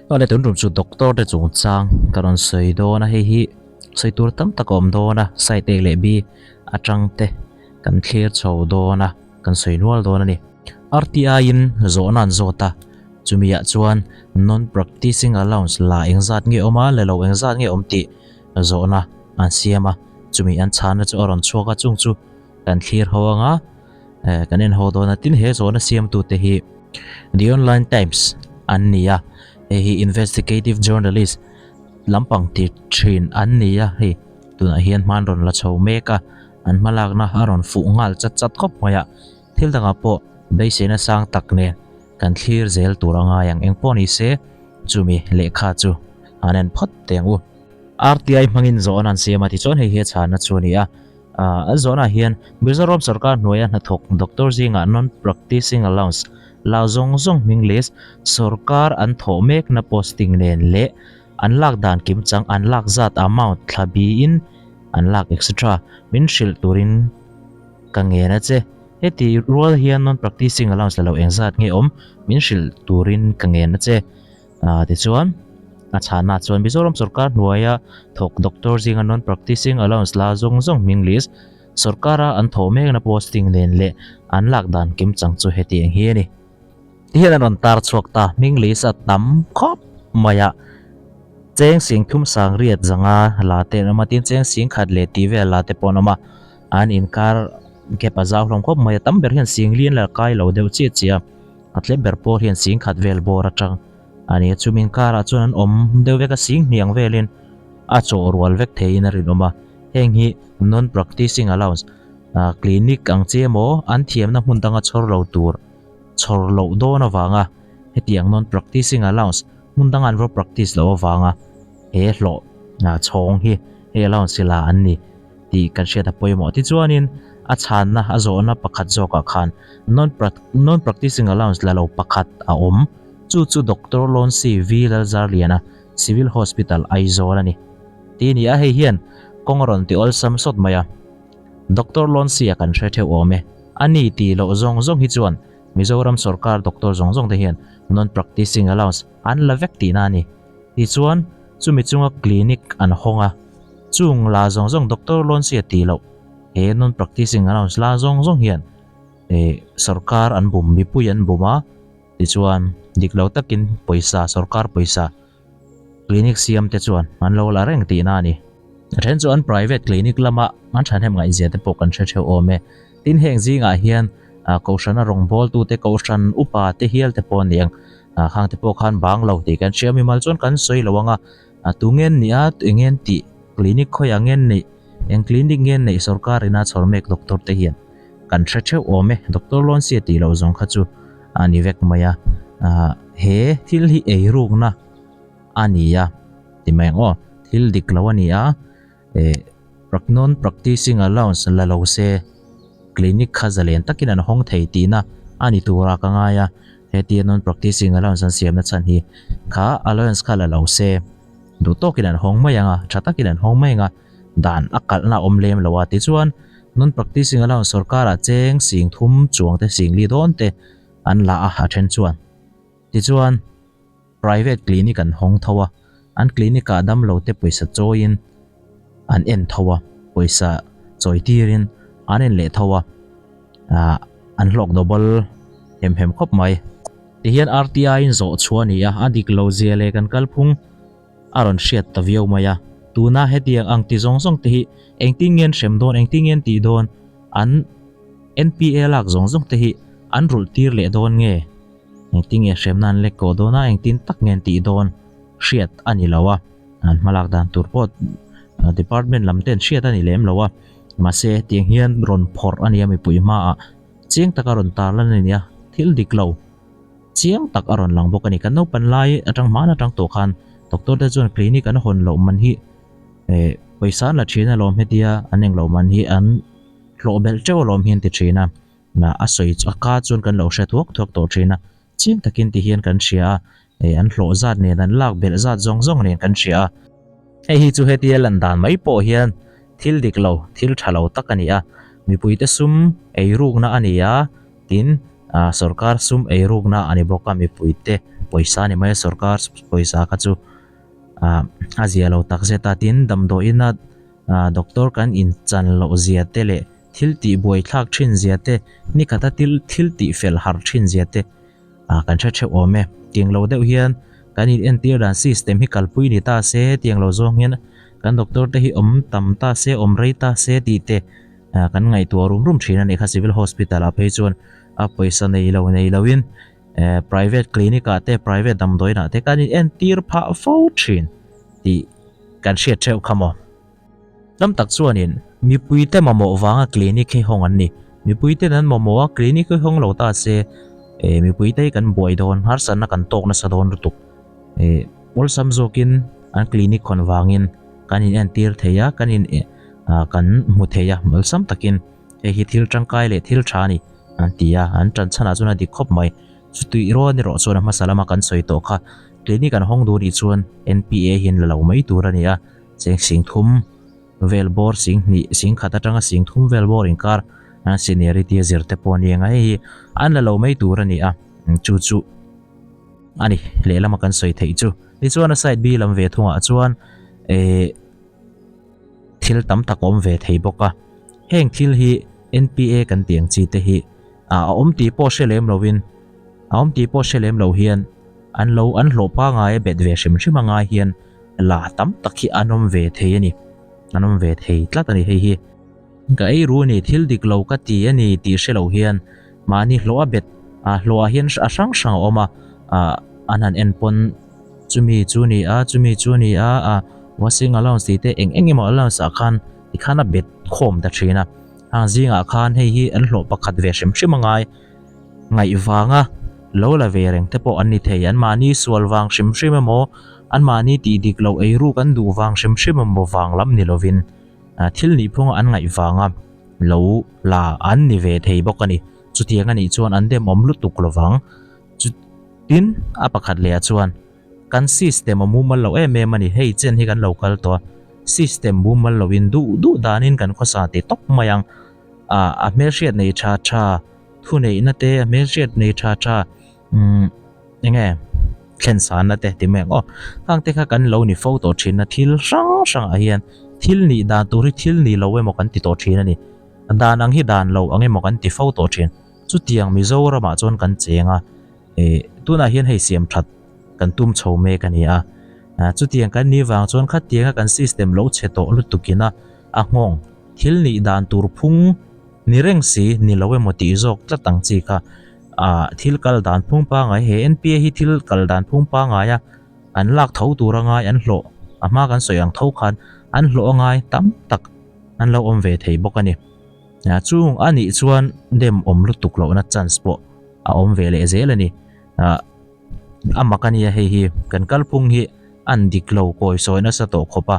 Awle tun tum chu doctor te chungchang ka rawn sawi dawn a hei hi sawi tur tam tak a awm dawn a side A leh B atang te kan thlir chho dawn a kan sawi nual dawn a ni. RTI in zawhna an zawt a chumi ah chuan non practicing allowance la engzat nge awm a le lo engzat nge awm tih zawhna an siam a chumi an chhanna chu a rawn chhuak a chung chu kan thlir ho anga eh kan en ho dawn a tin he zawhna siamtu te hi The Online Times an ni a hei hi investigative journalist lampang ti thin an ni a hei tunah hian hman rawn la chho mek a an hmalakna a rawn fuh nghal chat chat khawp mai a thil dangah pawh beiseina sang tak nen kan thlir zel tur a ngai ang engpawh ni se chumi lehkha chu an en phawt teh ang u. RTI hmangin zawhna an siam a tichuan hei hi a chhanna chu a ni a. A zawnah hian Mizoram sorkar hnuaia hnathawk doctor zingah non-practicing allowance la zawng zawng hming list sorkar an thawh mekna posting nen leh an lak dan kimchang an lak zat amount thla biin an lak etc min hrilh turin ka ngen a che. Heti rual hian non-practicing allowance la lo engzat nge awm min hrilh turin ka ngen a che. Tichuan, a chhanna chuan Mizoram sorkar hnuaia thawk doctor zinga non-practicing allowance la zawng zawng hming list sorkara an thawh mekna posting nen leh an lak dan kimchang chu hetiang hi a ni. Tihian an rawn tar chhuak ta, hming list a tam khawp mai a, cheng sing thum sang riat zanga la te an awm a, tin cheng sing khat leh tih vel la te pawh an awm a, an inkar gap a zau hlawm khawp mai a, tam ber hian sing lian la kai lo deuh chiah chiah a. A tlem ber pawh hian sing khat vel bawr atang a ni a, chumi inkarah chuan an awm deuh vek a, sing hniang velin a chawh rual vek theiin a rinawm a. Heng hi non-practicing allowance, clinic ang chi emaw an thiamna hmun danga chhawr lo tur chhawr loh dawn avanga hetiang non-practicing allowance hmun danga an va practice loh avanga he hlawh chhawng hi hei allowance hi la an ni. tih kan hriat a pawimawh. Tichuanin a chhanna a zawhna pakhat zawkah khan non-practicing allowance la lo pakhat a awm. Chu chu Doctor Lonsi V Lalzarliana, Civil Hospital, Aizawl a ni. Tih a ni a, hei hian kawng a rawn ti awlsam sawt mai a. Doctor Lonsi a kan hre theuh awm e. A ni tih loh zawng zawng hi chuan Mizoram sawrkar doctor zawng zawng te hian non-practicing allowance an la vek tihna a ni. Tichuan, chumi chunga clinic an hawng a, chung la zawng zawng doctor loan sia tih loh he non practicing allowance la zawng zawng hian eh sorkar an bum mipui an bum a, tichuan dik lo takin pawisa sorkar pawisa clinic siam te chuan an lo la reng tihna a ni. A then chu an private clinic lama an thahnem ngaihzia te pawh kan hre theuh awm e. Tin heng zingah hian kohhrana rawngbawltute kohhran upa te hial te pawh a ni ang. Khang te pawh khan bang lo tih kan hria mimal chuan kan sawi lo ang a, tu ngen nih a, eng ngen tih clinic khawiah ngen neih, eng clinic ngen neih sorkar ina chhawr mek doctor te hian kan hre theuh awm e, doctor loan sia tih loh zawng kha chu a ni vek mai a, he thil hi eirukna a ni a ti mai ang aw, thil dik lo a ni a, eh non practicing allowance la lo se clinic kha zalen takin an hawng thei tihna a ni tura ka ngai a, hetia non practicing allowance an siamna chhan hi kha allowance kha la lo se duh tawkin an hawng mai ang a, tha takin an hawng mai ang a, dan a kalhna a awm lem lo a tichuan non practicing allowance sorkarah cheng sing thum chuang te sing li dawn te an la a a then chuan tichuan. Private clinic an hawng tho a, an clinic ah damlo te pawisa chawiin an en tho a, pawisa chawi tirin an en leh tho a, ah an hlawk double hem hem khawp mai. Tihian RTI in zawh chhuah a ni a, a dik lo zia leh kan kalphung a rawn hriat ta viau mai a, tuna hetiang ang ti zawng zawng te hi engtin nge an hrem dawn, engtin nge an tih dawn, an NPA lak zawng zawng te hi an rulh tir leh dawn nge? Engtin nge hremna an lek kawh dawn a, engtin tak nge an tih dawn hriat a ni lo a, an hmalak dan tur pawh department lam ten hriat a ni lem lo a, mahse hetiang hian rawn phawrh a ni a mipui hmaah chiang taka rawn tar lan a ni a, thil dik lo chiang tak a rawn lang bawk a ni. Kan naupan lai atang hman atang tawh khan doctor te chuan clinic an hawn loh man hi eh pawisa an la thin alawm hetia an englo man hi an hlawh belh teuh alawm hi an ti thin a. Na a sawi chu a ka chuan kan lo hre thuak thuak tawh thin a, chiang takin ti hian kan hria a, eh an hlawh zat nen an lak belh zat zawng zawng nen kan hria a. Hei hi chu hetia lan dan mai pawh hian thil dik lo, thil tha lo tak a ni a, mipuite sum eirukna a ni a, tin ah sorkar sum eirukna a ni bawk a, mipuite pawisa a ni mai a sorkar pawisa kha chu ah a zia lo tak zet a tin damdawiin a ah doctor kan inchan loh zia te leh thil tih buai thlak thin zia te ni khata thil thil tih fel harh thin zia te ah kan hre theuh awm e tiang lo deuh hian kan in entir dan system hi kalpui ni ta se tiang lo zawng hian kan doctor te hi awm tam ta se awm rei ta se tih te ah kan ngaihtuah rum rum thin a nih kha civil hospital ah phei chuan a pawisa nei lo nei lo in eh private clinic ah te private damdawiin ah te kan in entir phah fo thin tih kan hriat theuh kha maw. Tam tak chuanin mipuite mamawh vanga clinic hi hawng an ni. Mipuiten an mamawh a, clinic hi hawng lo ta se eh mipuite hi kan buai dawn, harsatna kan tawk nasa dawn lutuk. Eh awlsam zawkin an clinic hawn vangin kan in entir thei a, kan in ah kan hmu thei a awlsam takin hei hi thil tangkai leh thil tha a ni an ti a, an tan chhanah chuan a dik khawp mai. Chutih rual erawh chuan a hmasa lama kan sawi tawh kha clinic an hawng duh nih chuan N_P_A hian la lo mai tur a ni a. Cheng 30,000 vel bawr 20,000, 10,000 atanga 30,000 vel bawr inkar an seniority a zir te pawh a ni ang a, hei hi an la lo mai tur a ni a, chu chu a ni lehlam a kan sawi theih chu. Tichuan a side B lam ve thungah chuan eh thil tam tak a awm ve thei bawk a, heng thil hi N_P_A kan tih ang chi te hi a awm tih pawh hre lem lovin a awm tih pawh hre lem lo hian an lo an hlawh pangai a bet ve hrim hrim a ngai hian la tam tak hi an awm ve thei a ni an awm ve thei tlat a ni hei hi ka ei ru a ni thil dik lo ka ti a ni tih hre lo hian mahni hlawh a bet a hlawh ah hian a hrang hrang a awm a ah an han en pawn chumi chu a ni a chumi chu a ni a ah washing allowance tih te eng eng emaw allowance ah khan tikhan a bet khawm ta thin a hang zingah khan hei hi an hlawh pakhat ve hrim hrim a ngai. Ngaih vanga lo la ve reng te pawh an ni thei. Anmahni sual vang hrim hrim emaw, anmahni tih dik loh eiruk an duh vang hrim hrim emaw vang lam ni lovin thil nihphunga an ngaih vanga lo la an ni ve thei bawk a ni. Chutiang a nih chuan an demawm lutuk lovang. Chutin a pakhat leh ah chuan kan system a mumal loh em em a ni. Hei chen hi kan lo kal tawh a, system mumal lohin duh duh danin kan khawsa ti tawp mai ang. A hmelhriat nei tha tha. Thuneihna te a hmelhriat nei tha tha umm eng nge thlen sanna te ti mai ang aw khang te kha kan lo ni fo tawh thin a thil hrang hrang ah hian thil nih dan tur hi thil ni lo emaw kan ti tawh thin a ni dan ang hi dan lo ang emaw kan ti fo tawh thin chutiang Mizoram ah chuan kan cheng a eh tunah hian hei siam that kan tum chho mek a ni a chutiang kan nih vang chuan khatiang a kan system lo chhe tawh lutuk in a a nghawng thil nih dan tur phung. Ni reng si, ni lo emaw tih zawk tlat ang chi kha. Ah, thil kal dan phung pangai, he N_P_A hi thil kal dan phung pangai a, an lak tho tur a ngai, an hlawh, a hma kan sawi ang tho khan an hlawh a ngai tam tak an lo awm ve thei bawk a ni. Ah, chung a nih chuan dem awm lutuk lohna chance pawh a awm ve leh zel a ni. Ah, a mak a nia hei hi, kan kalphung hi an dik lo kawi sawi nasa tawh khawp a.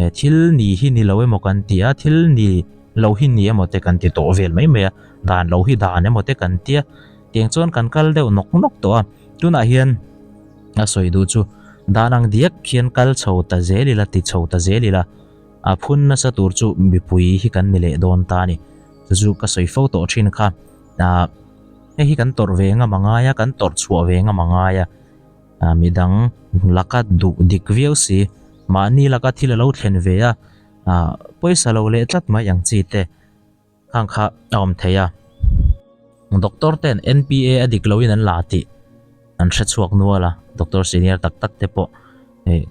Eh thil ni hi ni lo emaw kan ti a, thil ni lo hi ni emaw te kan ti tawh vel mai mai a, dan lo hi dan emaw te kan ti a, tiang chuan kan kal deuh nawk nawk tawh a, tunah hian a sawi duh chu dan ang diak hian kal chho ta zel ila ti chho ta zel ila, a phun nasa tur chu mipui hi kan ni leh dawn ta a ni, chu chu ka sawi fo tawh thin kha, ah hei hi kan tawrh ve ngam a ngai a, kan tawrh chhuah ve ngam a ngai a. Midang laka duh dik viau si, mahni laka thil a lo thlen ve a, pawisa lo leh tlat mai ang chi te khang kha a awm thei a. Doctor ten N_P_A a dik loin an la tih an hre chhuak nual a, doctor senior tak tak te pawh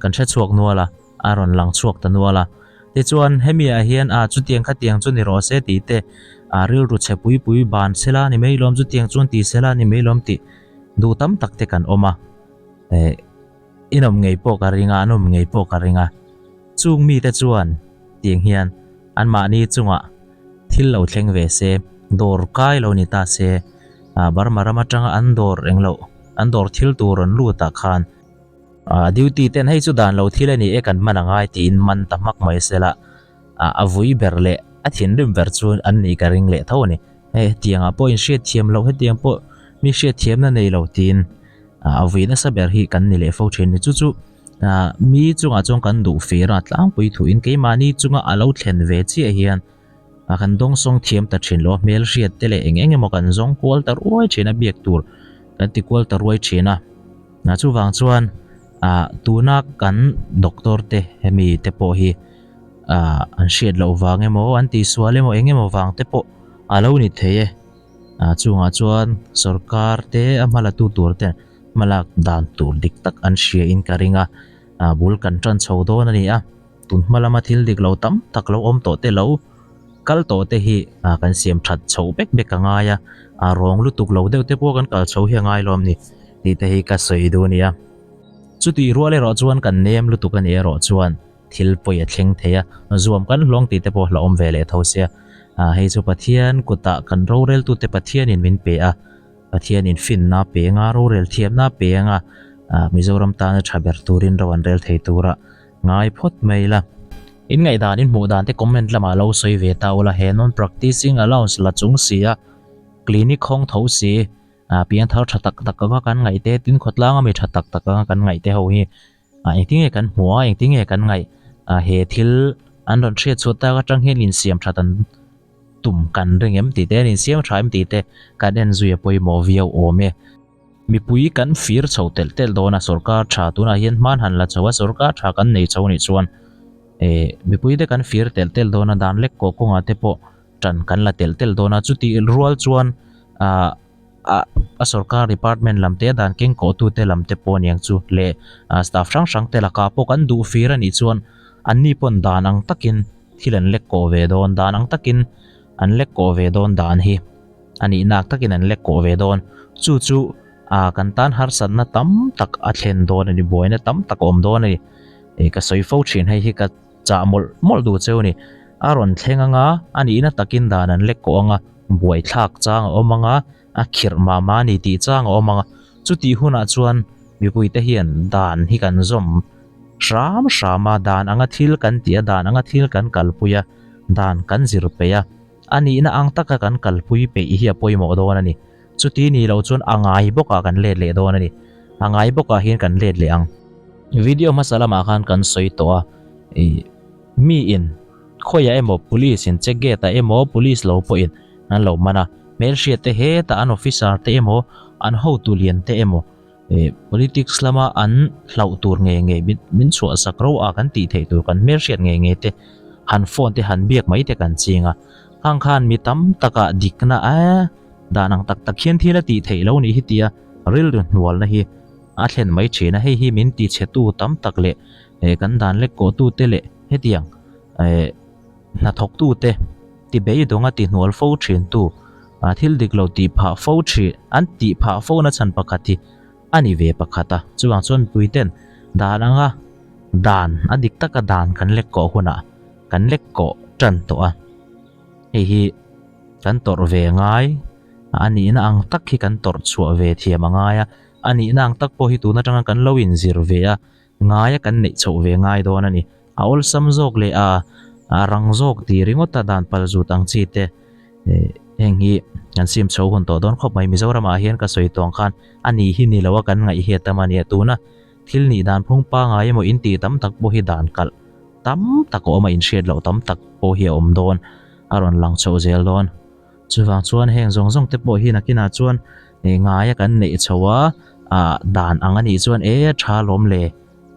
kan hre chhuak nual a, a rawn lang chhuak ta nual a. Tichuan hemi ah hian ah chutiang khatiang chu ni rawh se tih te rilru chhe pui pui ban sela ni mai lawm chutiang chuan ti sela ni mai lawm tih Duh tam tak te kan awm a, eh in awm ngei pawh ka ring a, an awm ngei pawh ka ring a. Chung mite chuan tiang hian anmahni chungah thil lo thleng ve se, dawr kai lo ni ta se, ah Burma ram atanga an dawr eng loh, an dawr thil tur rawn lut ah khan, ah duty ten hei chu dan lo thil a ni e kan man a ngai tiin man ta hmak mai se la, ah a vui ber leh a thinrim ber chu an nih ka ring leh tho a ni. Hei hetiangah pawh inhriat thiam loh hetiang pawh mi hriat thiamna nei lo tiin a vui nasa ber hi kan ni leh fo thin ni chu chu ah mi chungah chuan kan duh fir a tlangpui thuin keimahni chunga a lo thlen ve chiah hian a kan dawngsawng thiam ta thin lo a hmelhriat te leh eng eng emaw kan zawng kual ta ruai thin a biak tur kan ti kual ta ruai thin a. Chuvang chuan tuna kan doctor te hemi te pawh hi an hriat loh vang emaw an tihsual emaw eng emaw vang te pawh a lo ni thei e. Chungah chuan sorkar te a hma la tu tur ten hmalak dan tur dik tak an hria in ka ring a, bul kan tan chho dawn a ni a, tun hma lama thil dik lo tam tak lo awm tawh te lo kal tawh te hi kan siam that chho bek bek a ngai a, a rawng lutuk lo deuh te pawh kan kal chho hi a ngai lo a ni tih te hi ka sawi duh a ni a. Chutih rual erawh chuan kan nem lutuk a nih erawh chuan thil pawi a thleng thei a, zuam kan hlawng tih te pawh hlauhawm ve leh tho sia. Hei chu Pathian kutah kan roreltute Pathianin min pe a. Pathianin finna a pe anga, rorel thiamna a pe anga, Mizoram tana tha ber turin ro an rel thei tura ngai phawt mai la. In ngaihdan, in hmuh dan te comment lamah lo sawi ve ta ula, he non practicing allowance la chung si a, clinic hawng tho si, piangthar tha tak tak anga kan ngaih te, tin khawtlanga mi tha tak tak anga kan ngaih te ho hi engtin nge kan hmuh a, engtin nge kan ngaih, he thil an rawn hriat chhuah tak atang hian insiam that an tum kan ring em tih te, an insiam tha em tih te kan en zui a pawimawh viau awm e. Mipui kan fir chho telh telh dawn a, sorkar tha tunah hian hman han la chho a, sorkar tha kan nei chho anih chuan eh mipui te kan fir telh telh dawn a, dan lek kawh kawngah te pawh tan kan la telh telh dawn a, chutih rual chuan ah a sorkar department lam te dan keng kawh tute lam te pawh aniang chu leh staff hrang hrang te lakah pawh kan duh fir anih chuan anni pawn dan ang takin thil an lek kawh ve dawn dan ang takin an lek kawh ve dawn dan hi a nihna ang takin an lek kawh ve dawn chu chu ah kan tan harsatna tam tak a thlen dawn a ni buaina tam tak a awm dawn a ni ih ka sawi fo thin hei hi ka chah mawlh mawlh duh cheu a ni a rawn thleng anga a nihna takin dan an lek kawh anga buaithlak chang a awm anga a khirh mah mah a ni tih chang a awm anga chutih hunah chuan mipuite hian dan hi kan zawm hram hram a, dan anga thil kan tih a, dan anga thil kan kalpui a, dan kan zir peih a, a nihna ang taka kan kalpui peih hi a pawimawh dawn a ni. Chuti ni lo chuan a ngai bawkah kan let leh dawn a ni. A ngai bawkah hian kan let leh ang. Video hmasa lamah khan kan sawi tawh a, ih miin khawiah emaw police in check gate ah emaw police lo pawhin an lo man a, hmelhriat te hetah an officer te emaw an hotu lian te emaw Ih politics lama an hlauh tur ngei ngei min chhuah sak ro a kan tih theih tur kan hmelhriat ngei ngei te han phone te han biak mai te kan ching a, khang khan mi tam takah dikna eh dan ang tak tak hian thil a tih theih lo nih hi tia rilru hnualna hi a thlen mai thin a, hei hi min ti chhe tu tam tak leh eh kan dan lek kawh tu te leh hetiang eh hnathawk tu te ti beidawng a ti hnual fo thin tu ah thil dik lo tih phah fo thin an tih phah fo na chhan pakhat hi a ni ve pakhat a chuvang chuan mipui ten dan anga dan a dik taka dan kan lek kawh hunah kan lek kawh tan tawh a hei hi kan tawrh ve ngai a nihna ang tak hi kan tawrh chhuah ve thiam a ngai a a nihna ang tak pawh hi tun atanga kan lo inzir ve a ngaia kan neih chhoh ve ngai dawn a ni. A awlsam zawk leh a a rang zawk tih ringawt a dan pal zut ang chi te heng hi kan sim chho hun tawh dawn khawp mai. Mizoramah hian ka sawi tawng khan a ni hi ni lo a kan ngaih hi a tam a nia. Tuna thil nih dan phung pangai emaw in tih tam tak pawh hi dan kalh tam tak a awm a, inhriat loh tam tak pawh hi a awm dawn, a rawn lang chhoh zel dawn. Chuvang chuan heng zawng zawng te pawh hi nakinah chuan ngaia kan neih chho a, ah dan ang a nih chuan e tha lawm le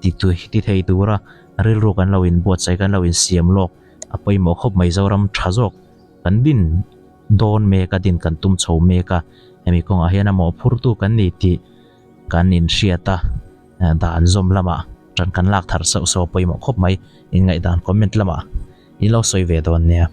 ti ti thei tura rilru kan lo inbuatsaih kan lo insiam lawk a pawimawh khawp mai Zoram tha zawk kan din dawn mek a din kan tum chho mek a hemi kawngah hian a mawhphurtu kan ni tih kan inhriat a dan zawm lamah tan kan lak thar sauh sauh a pawimawh khawp mai inngaihdan comment lamah in lo sawi ve dawn nia.